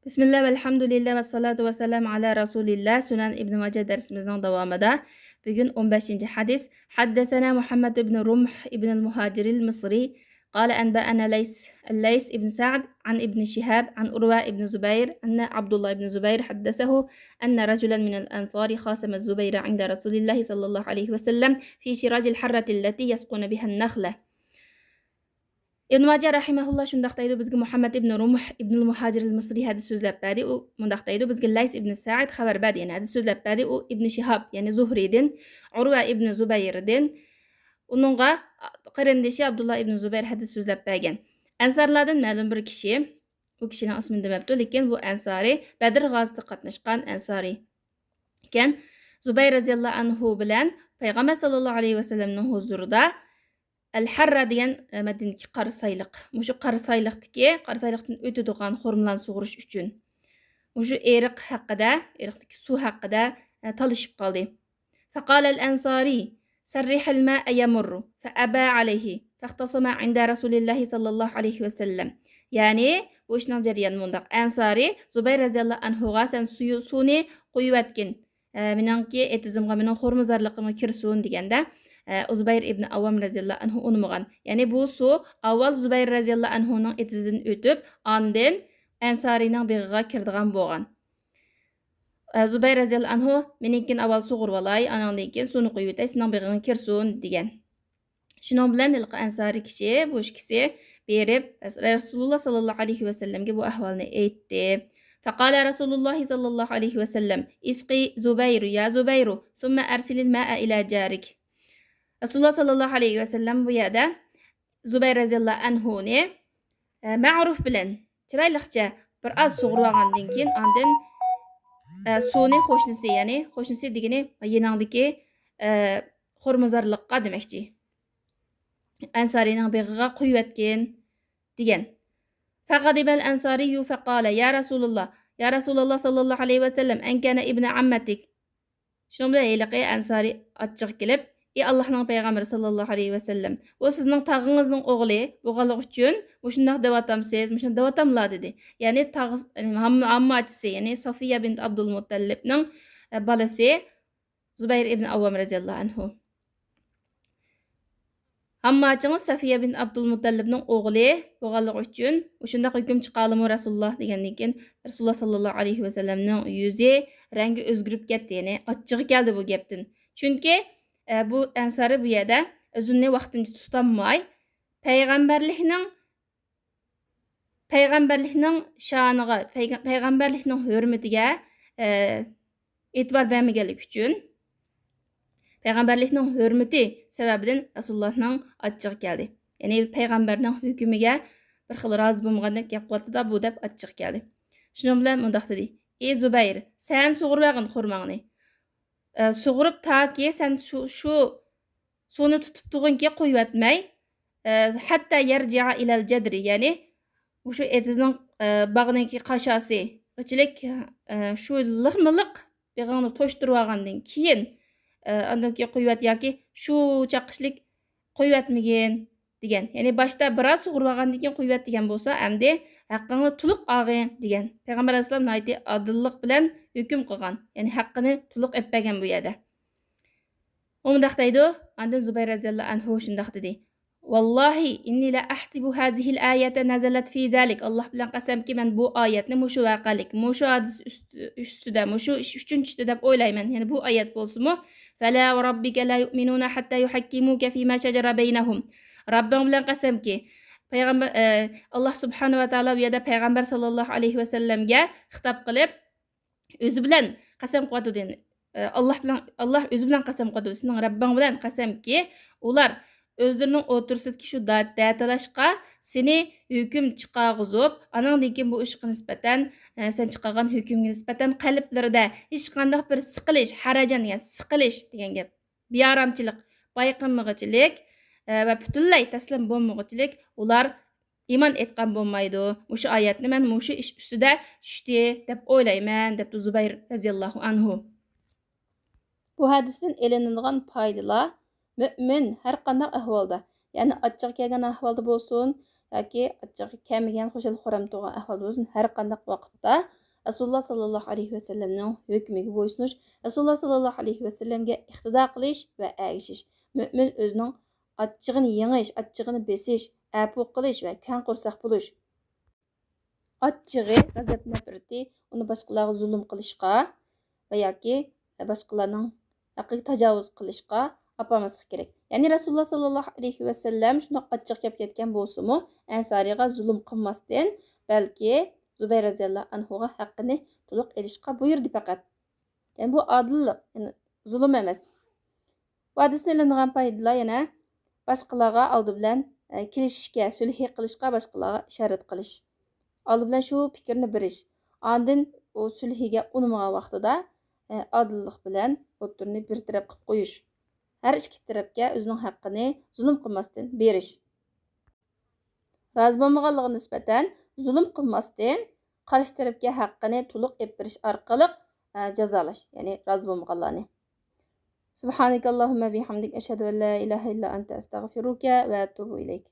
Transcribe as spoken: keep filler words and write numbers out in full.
بسم الله والحمد لله والصلاة والسلام على رسول الله. سۇنەن ئىبن ماجە دەرسىمىزنىڭ داۋامىدا بۈگۈن ئون بەشىنچى ھەدىس. حدثنا محمد بن رمح بن المهاجر المصري قال أنبأنا ليث، الليث بن سعد عن ابن شهاب عن عروة بن الزبير أن عبد الله بن الزبير حدثه أن رجلا من الأنصار خاصم الزبير عند رسول الله صلى الله عليه وسلم في شراج الحرة التي يسقون بها النخلة. ئىبن ماجە رەھىمەھۇللا شۇنداق دەيدۇ، بىزگە مۇھەممەد ئىبن رۇمھ ئىبنۇل مۇھاجىر ئەل مىسرى ھەدىس سۆزلەپ بەردى. ئۇ مۇنداق دەيدۇ، بىزگە لەيس ئىبن سەئىد خەۋەر بەردى، يەنى ھەدىس سۆزلەپ بەردى. ئۇ ئىبن شىھاب، يەنى زۇھرىدىن، ئۇرۋە ئىبن زۇبەيردىن، ئۇنىڭغا قېرىندىشى ئابدۇللا ئىبن زۇبەير ھەدىس سۆزلەپ بەرگەن. ئەنسارلاردىن مەلۇم بىر كىشى، ئۇ كىشىنىڭ ئىسمىنى دېمەپتۇ، لېكىن بۇ ئەنسارى، بەدر غازىسىغا قاتناشقان ئەنسارى ئىكەن. زۇبەير رەزىياللاھۇ ئەنھۇ بىلەن پەيغەمبەر ساللاللاھۇ ئەلەيھى ۋەسەللەمنىڭ ھۇزۇرىدا ئەل-ھەررا دېگەن، ئە، مەدىنىدىكى قارا سايلىق. مۇشۇ قارا سايلىقتىكى، قارا سايلىقتىن ئۆتىدىغان خورمىلارنى سۇغۇرۇش ئۈچۈن. مۇشۇ ئېرىق ھەققىدە، ئېرىقتىكى سۇ ھەققىدە، ئە، تالىشىپ قالدى. فقال الأنصاري سرح الماء يمر فأبى عليه فاختصما عند رسول الله صلى الله عليه وسلم. يەنى بۇ ئىشنىڭ جەريانى مۇنداق. ئەنسارى زۇبەير رەزىياللاھۇ ئەنھۇغا سەن سۇيۇ-، سۇنى قۇيۇۋەتكىن. ئە، مېنىڭكى ئېتىزىمغا، مېنىڭ خورمىزارلىقىمغا كىرسۇن دېگەندە، ئە، زۇبەير ئىبنى ئاۋام رەزىياللاھۇ ئەنھۇ ئۇنىمىغان. يەنى بۇ سۇ ئاۋۋال زۇبەير رەزىياللاھۇ ئەنھۇنىڭ ئېتىزىدىن ئۆتۈپ، ئاندىن ئەنسارىنىڭ بېغىغا كىرىدىغان بولغان. ئە، زۇبەير رەزىياللاھۇ ئەنھۇ، مېنىڭكىنى ئاۋۋال سۇغۇرۇۋالاي، ئاناندىن كېيىن سۇنى قۇيۇۋېتەي، سېنىڭ بېغىڭغا كىرسۇن دېگەن. شۇنىڭ بىلەن ھېلىقى ئەنسارىي كىشى، بۇ ئىككىسى بېرىپ، رەسۇلۇللا ساللاللاھۇ ئەلەيھى ۋەسەللەمگە بۇ ئەھۋالنى ئېيتتى. فقال رسول الله صلى الله عليه وسلم اسق زبير يا زبير ثم أرسل الماء إلى جارك. رەسۇلۇللا ساللاللاھۇ ئەلەيھى ۋەسەللەم بۇ يەردە زۇبەير رەزىياللاھۇ ئەنھۇنى، ئە، مەرۇپ بىلەن چىرايلىقچە بىر ئاز سۇغۇرۇۋالغاندىن كېيىن، ئاندىن، ئە، سۇنى قوشنىسى، يەنى قوشنىسى دېگىنى يېنىڭدىكى، ئە، خورمىزارلىققا دېمەكچى. ئەنسارىنىڭ بېغىغا قۇيۇۋەتكىن دېگەن. فغضب الأنصاري فقال يا رسول الله، يا رسول الله صلى الله عليه وسلم أن كان ابن عمتك. شۇنىڭ بىلەن ھېلىقى ئەنسارى ئاچچىقى كېلىپ، ئى ئاللاھنىڭ پەيغەمبىرى ساللاللاھۇ ئەلەيھى ۋەسەللەم، ئۇ سىزنىڭ تاغىڭىزنىڭ ئوغلى بولغانلىقى ئۈچۈن مۇشۇنداق دەۋاتامسىز، مۇشۇنداق دەۋاتاملا دېدى. يەنى تاغ، ھامما، ھامما ئاچىسى، يەنى سافىيە بىنت ئابدۇلمۇتتەلىبنىڭ، ئە، بالىسى زۇبەير ئىبن ئاۋام رەزىياللاھۇ ئەنھۇ. ھامماچىڭىز سەفىيە بىن ئابدۇلمۇتەللىپنىڭ ئوغلى بولغانلىقى ئۈچۈن مۇشۇنداق ھۆكۈم چىقارلىمۇ رەسۇلۇللا دېگەندىن كېيىن، رەسۇلۇللا ساللاللاھۇ ئەلەيھى ۋەسەللەمنىڭ يۈزى، رەڭگى ئۆزگىرىپ كەتتى، يەنى ئاچچىقى كەلدى بۇ گەپتىن. چۈنكى، ئە، بۇ ئەنسارى بۇ يەردە ئۆزىنى ۋاقتىنچە تۇتالماي، پەيغەمبەرلىكنىڭ پەيغەمبەرلىكنىڭ شانىغا، پەيغە-، پەيغەمبەرلىكنىڭ ھۆرمىتىگە، ئە، ئېتىبار بەرمىگەنلىكى ئۈچۈن، پەيغەمبەرلىكنىڭ ھۆرمىتى سەۋەبىدىن رەسۇلۇللانىڭ ئاچچىقى كەلدى. يەنى پەيغەمبەرنىڭ ھۆكمىگە بىر خىل رازى بولمىغاندەك گەپ قىلىۋاتىدۇ بۇ دەپ ئاچچىقى كەلدى. شۇنىڭ بىلەن مۇنداق دېدى: ئى زۇبەير، سەن سۇغۇرۇۋالغىن خورماڭنى. ئە، سۇغۇرۇپ تاكى سەن شۇ، شۇ سۇنى تۇتۇپ تۇرغىنكى قويۇۋەتمەي، ئە، ھەتتا يەرجىئە ئىلەل جەدرى، يەنى مۇشۇ ئېتىزنىڭ، ئە، باغنىڭكى قاشاسىغىچىلىك، ئە، شۇ لىقمۇ لىق بېغىڭنى توشتۇرۇۋالغاندىن كېيىن، ئە، ئاندىن كېيىن قويۇۋەت ياكى شۇ چاققىچىلىك قويۇۋەتمىگىن دېگەن. يەنى باشتا بىراز سۇغۇرۇۋالغاندىن كېيىن قويۇۋەت دېگەن بولسا، ئەمدى ھەققىڭنى تولۇق ئالغىن دېگەن. پەيغەمبەر ئەلەيھىسسالام ناھايىتى ئادىللىق بىلەن ھۆكۈم قىلغان. يەنى ھەققىنى تولۇق ئېلىپ بەرگەن بۇ يەردە. ئۇ مۇنداق دەيدۇ، ئاندىن زۇبەير رەزىياللاھۇ ئەنھۇ شۇنداق دېدى: والله إني لأحسب هذه الآية نزلت في ذلك. ئاللاھ بىلەن قەسەمكى، مەن بۇ ئايەتنى مۇشۇ ۋەقەلىك، مۇشۇ ھادىسە ئۈست-، ئۈستىدە، مۇشۇ ئىش ئۈچۈن چۈشتى دەپ ئويلايمەن. يەنى بۇ ئايەت بولسىمۇ، فلا وربك لا يؤمنون حتى يحكموك فيما شجر بينهم. رەببىڭ بىلەن قەسەمكى، پەيغەمبەر، ئە، ئاللاھ سۇبھانەھۇ ۋە تائالا بۇ يەردە پەيغەمبەر ساللاللاھۇ ئەلەيھى ۋەسەللەمگە خىتاب قىلىپ، ئۆزى بىلەن قەسەم قىلىۋاتىدۇ، يەنى، ئە، ئاللاھ بىلەن، ئاللاھ ئۆزى بىلەن قەسەم قىلىۋاتىدۇ، سېنىڭ رەببىڭ بىلەن قەسەمكى، ئۇلار ئۆزلىرىنىڭ ئوتتۇرىسىدىكى شۇ دە-، دەتالاشقا سېنى ھۆكۈم چىقارغۇزۇپ، ئانىڭدىن كېيىن بۇ ئىشقا نىسبەتەن، ئە، سەن چىقارغان ھۆكۈمگە نىسبەتەن قەلبلىرىدە ھېچقانداق بىر سىقىلىش، ھەرەجەن دېگەن سىقىلىش دېگەن گەپ، بىئارامچىلىق بايقىمىغۇچىلىك، ئە، ۋە پۈتۈنلەي تەسلىم بولمىغۇچىلىك ئۇلار ئىمان ئېيتقان بولمايدۇ. مۇشۇ ئايەتنى مەن مۇشۇ ئىش ئۈستىدە چۈشتى دەپ ئويلايمەن، دەپتۇ زۇبەير رەزىياللاھۇ ئەنھۇ. بۇ ھەدىستىن ئېلىنىدىغان پايدىلار: مۆمىن ھەر قانداق ئەھۋالدا، يەنى ئاچچىقى كەلگەن ئەھۋالدا بولسۇن ياكى ئاچچىقى كەلمىگەن، خۇشال-خۇرام تۇرغان ئەھۋالدا بولسۇن، ھەر قانداق ۋاقىتتا رەسۇلۇللا ساللاللاھۇ ئەلەيھى ۋەسەللەمنىڭ ھۆكمىگە بويسۇنۇش، رەسۇلۇللا ساللاللاھۇ ئەلەيھى ۋەسەللەمگە ئىقتىدا قىلىش ۋە ئەگىشىش. مۆمىن ئۆزىنىڭ ئاچچىقىنى يېڭىش، ئاچچىقىنى بېسىش، ئەپۇ قىلىش ۋە كەڭ قورساق بولۇش. ئاچچىقى، غەزەپ نەپرىتى ئۇنى باشقىلارغا زۇلۇم قىلىشقا ۋە ياكى باشقىلارنىڭ ھەققىگە تاجاۋۇز قىلىشقا ئاپارماسلىق كېرەك. يەنى رەسۇلۇللا ساللاللاھۇ ئەلەيھى ۋەسەللەم شۇنداق ئاچچىق گەپ كەتكەن بولسىمۇ، ئەنسارىيغا زۇلۇم قىلماستىن، بەلكى زۇبەير رەزىياللاھۇ ئەنھۇغا ھەققىنى تولۇق ئېلىشقا بۇيرۇدى پەقەت. يەنى بۇ ئادىللىق، يەنى زۇلۇم ئەمەس. بۇ ھەدىستىن ئېلىنغان پايدىلار يەنە باشقىلارغا ئالدى بىلەن، ئە، كېلىشىشكە، سۈلھى قىلىشقا باشقىلارغا ئىشارەت قىلىش. ئالدى بىلەن شۇ پىكىرنى بېرىش. ئاندىن ئۇ سۈلھىگە ئۇنىمىغان ۋاقتىدا، ئە، ئادىللىق بىلەن ئوتتۇرىنى بىر تەرەپ قىلىپ قويۇش. ھەر ئىككى تەرەپكە ئۆزىنىڭ ھەققىنى زۇلۇم قىلماستىن بېرىش. رازى بولمىغانلىقىغا نىسبەتەن زۇلۇم قىلماستىن، قارشى تەرەپكە ھەققىنى تولۇق ئېلىپ بېرىش ئارقىلىق، ئە، جازالاش، يەنى رازى بولمىغانلارنى. سبحانك اللهم بحمدك، أشهد أن لا إله إلا أنت، أستغفرك وأتوب إليك.